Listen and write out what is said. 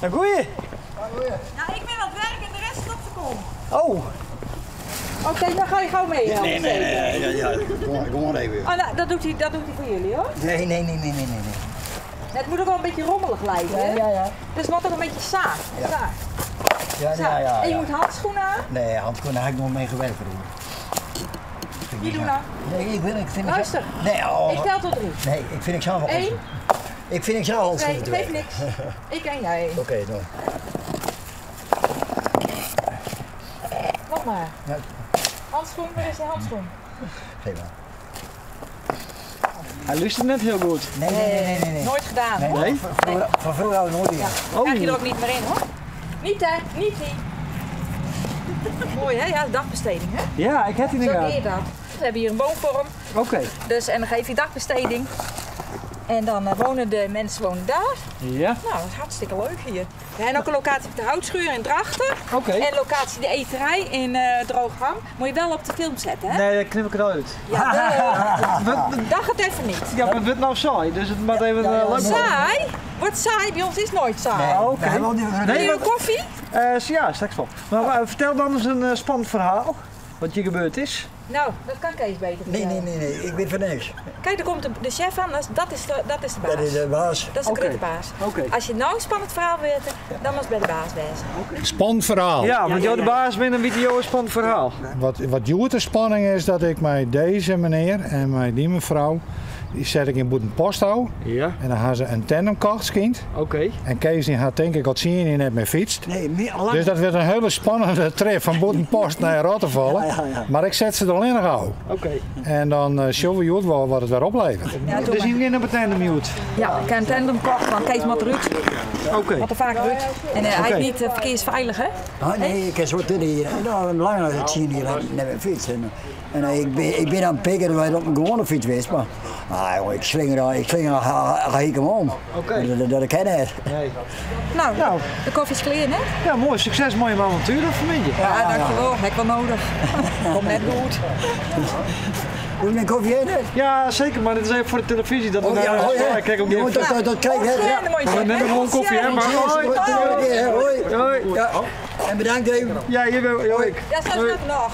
Nou, goeie. Nou, ik ben aan het werk en de rest is op de kom. Oh. Oké, dan ga je gauw mee. Nee, nee, nee, nee, ja, kom maar even. Oh, nou, dat doet hij voor jullie hoor. Nee, nee, nee, nee, nee, nee. Het moet ook wel een beetje rommelig lijken. Hè? Ja, ja, ja. Dus het moet ook een beetje saai. Ja. Saai. Ja, Saai. ja, ja, En je ja. moet handschoenen aan. Nee, handschoenen heb ik nog mee gewerkt vroeger. Wie doet nou? Nee, ik, wil, ik vind ik Luister. Nee, oh. Ik tel tot 3. Nee, ik vind ik zelf wel 1. Ik vind ik zelf handschoenen Nee, te geeft werken. niks. Ik en jij. Oké, dan. Nog maar. Ja. Handschoen, waar is de handschoen? Geef maar. Hij luistert net heel goed. Nee, nee, nee, nee, nee. nee. Nooit gedaan. Nee, hoor. Nee? Van vroeger hadden we nooit meer. Oh. Krijg je er ook niet meer in hoor. Niet hè, niet die. Mooi hè, ja, dagbesteding hè. Ja, ik heb die Zo inderdaad. deed je dat. We hebben hier een woonvorm. Oké. Dus, en dan geef je dagbesteding. En dan wonen de mensen wonen daar. Ja. Nou, dat is hartstikke leuk hier. We hebben ook een locatie op de Houtschuur in Drachten. Oké. En locatie de Eterij in Droogham. Moet je wel op de film zetten, hè? Nee, dat knip ik eruit. Ja, Wat- dat gaat even niet. Ja, maar het wordt nou saai, dus het moet even leuk worden. Saai? Wordt saai? Bij ons is nooit saai. Nee, Oké. we hebben al die- Wil Nee, je maar- koffie? Ja, straks wel. Maar vertel dan eens een spannend verhaal. Wat je gebeurd is. Nou, dat kan Kees beter Nee, vertellen. nee, nee, nee, ik weet van niks. Kijk, daar komt de chef aan. Dat is de baas. Dat is de baas. Dat is de Oké. grote baas. Oké. Als je nou een spannend verhaal wilt, dan moet je bij de baas wezen. Spannend verhaal. Ja, want jou de baas bent en wie jou een spannend verhaal. Wat de spanning is dat ik mij deze meneer en mij die mevrouw, die zet ik in Boetenpost hou. Ja. En dan gaan ze een tandem kocht, kind. Oké. En Kees die had denk ik al 10 jaar net meer fietst. Nee, meer lang. Dus dat werd een hele spannende trip van Boetenpost naar Rottervallen. Ja, ja, ja. Maar ik zet ze er alleen nog aan. Oké. En dan zullen we je wel wat het weer oplevert. Ja, doe Dus maar. hier geen op het tandem mute. Ja, ik heb een tandem kocht, want Kees moet eruit. Oké. Wat er vaak eruit. En hij Oké. is niet verkeersveilig, hè? Ah, nee, ik heb zo hier, nou, langer dan 10 jaar net mijn fiets. En ik ben aan het pikken dat ik op een gewone fiets was, maar ah, jongen, ik slinger ga ik hem om. Oké. Dat ik ken het. Nee. Nou, Nou. de koffie is klaar, hè? Ja, mooi. Succes, mooie avontuur vanmiddag. Ja, dankjewel. Heb ik wel nodig. Komt net goed. Wil je mijn koffie eten? Ja, zeker, maar dit is even voor de televisie. Dat we Oh, ja, naar oh, ja. Ik kijk ook Jongen, niet. dat krijg je. Ja, dan moet je We nemen gewoon koffie, hè? Maar hoi. Hoi. Hoi. Hoi. Ja. En bedankt even. Ja, je bent. Hoi. Ja, straks nog.